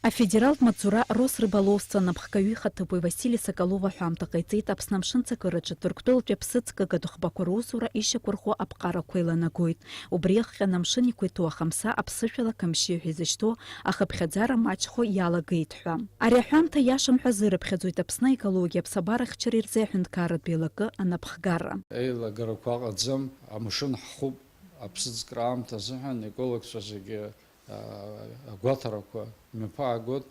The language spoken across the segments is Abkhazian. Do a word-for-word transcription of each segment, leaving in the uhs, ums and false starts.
Афедералтә маҵзура Росрыболовство анапхгаҩы ихаҭыԥуаҩ Васили Соколов аҳәамҭа ҟаиҵеит, Аԥсны амшын ҵакыраҿы Ҭырқәтәылатәи аԥсыӡкыга ҭыхбақәа русура ишьақәырӷәӷәо аԥҟарақәа еиланагоит. Убри иахҟьаны амшын иқәиҭу ахамса аԥсышәала Камшьы ҳәа изышьҭоу ахыԥхьаӡара маҷхо иалагеит ҳәа. Ари аҳәамҭа иашам ҳәа азырыԥхьаӡоит Аԥсны аекологиа аԥсабарахьчареи рзы аҳәынҭқарратә еилакы анапхгара. Еилагарақәа ыҟаӡам, амшын ҳхуп, аԥсыӡкра аамҭа азыҳәан аекологцәа зегьы, аа, агәаҭарақәа мҩаԥаагоит.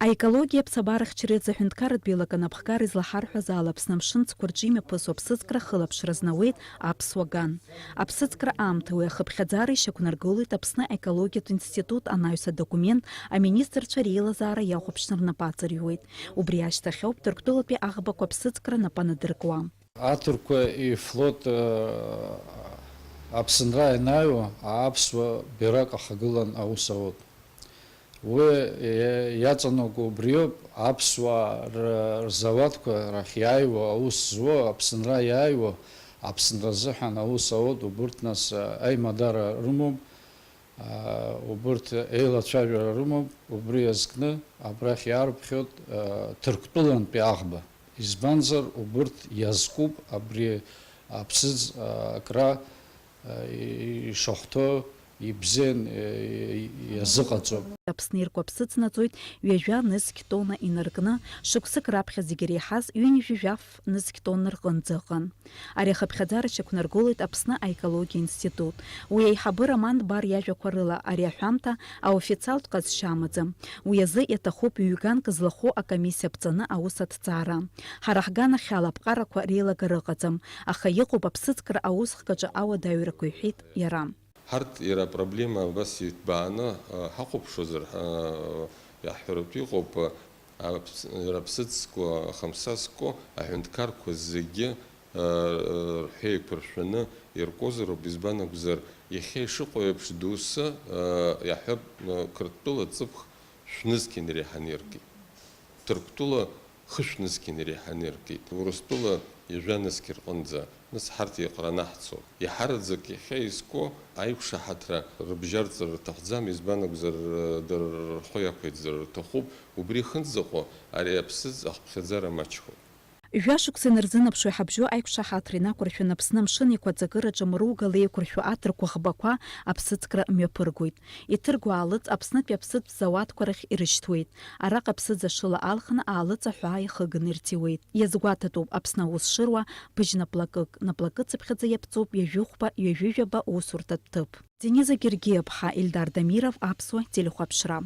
Аекологиа аԥсабарахьчареи рзы аҳәынҭқарратә еилакы анапхгара излаҳарҳәаз ала, Аԥсны амшын ҵқәа рҿы имҩаԥысуа аԥсыӡкра ахылаԥшра знауеит аԥсуа ган. Аԥсыӡкра аамҭа уи ахыԥхьаӡара ишьақәнаргылоит Аԥсны аекологиатә институт анаҩс адокумент аминистрцәа реилазаара иахәаԥшны рнапы аҵарҩуеит. Убри ашьҭахьоуп Ҭырқәтәылатәи аӷбақәа аԥсыӡкра напы анадыркуа. Аҭырқәа ифлот, э, Аԥсынра ианааиуа, аԥсуа бираҟ ахагылан аус аут. Уи иа-, иаҵанакуа убриоуп, аԥсуаа р-, рзауадқәа рахь иааиуа, аус зуа, Аԥсынра иааиуа, Аԥсынра азыҳәан аус аут, убырҭ нас, э, аимадара рымоуп, э, убырҭ еилацәажәара рымоуп, убри азкны абрахь иаарԥхьоит, э, Ҭырқәтәылантәи аӷба. Избанзар, убырҭ иазкуп абри аԥсыӡ, э, акра, э, ишахәҭоу, ибзиан, э, иазыҟаҵо. Аԥсны ирку аԥсыӡ наӡоит ҩажәа нызқь тонна инаркны, шықәсык раԥхьа зегьы иреиҳаз ҩынҩажәи жәаф нызқь тонна рҟынӡа ыҟан. Ари ахыԥхьаӡара шьақәнаргылоит Аԥсны аекологиа институт. Уи аиҳабы Роман Дбар иажәақәа рыла, ари аҳәамҭа аофициалтә ҟазшьа амаӡам. Уи азы иаҭахуп ҩ-ганк злахәу акомиссиа ԥҵаны аус аҭҵаара. Ҳара ҳганахьала аԥҟарақәа реилагара ыҟаӡам, аха иҟоуп аԥсыӡкра аусхкаҿы ауадаҩрақәа, иҳәеит иара. Ҳарҭ иара апроблема абас иҭбааны, а, ҳахәаԥшуазар, ҳа-, иаҳҳәаратәы иҟоуп, а, аԥс-, иара аԥсыӡкла, ахамсазкла аҳәынҭқарқәа зегьы, а, рҳәеиқәыршәаны иркозароуп, избан акәзар, иахьа ишыҟоу еиԥш доусы, а, иаҳҳәап, а, Қырҭтәыла ҵыԥх шәнызқь инареиҳаны иркит. Ҭырқәтәыла хышә нызқь инареиҳаны иркит. Урыстәыла ҩажәа нызқь рҟынӡа, нас ҳарҭ иҟаранаҳцо. Иаҳараӡак иахьа изку аиқәшаҳаҭра рыбжьарҵар рҭахӡам, избан акәзар, дара рхы иақәиҭзар рҭахуп, убри ихынӡаҟо ари аԥсыӡ ахыԥхьаӡара маҷхоит. Жәа шықәса инарзынаԥшуа иҳабжьоу аиқәшаҳаҭра инақәыршәаны Аԥсны амшын еиқәаҵакыраҿы мругала еиқәыршәу аҭырқәа ӷбақәа аԥсыӡкра мҩаԥыргоит. Иҭырго аалыҵ Аԥснытәи аԥсыӡ зауадқәа рахь ирышьҭуеит. Араҟа аԥсыӡ ашыла алхны аалыҵ аҳәаа иахыганы ирҭиуеит. Иазгәаҭатәуп, Аԥсны аус шыруа быжь наплакык, наплакыцыԥхьаӡа иаԥҵоуп ҩажәи хәба, ҩажәи жәаба усурҭатә ҭыԥ. Дениза Гергиаԥҳа, Ильдар Дамиров, Аԥсуа телехәаԥшра.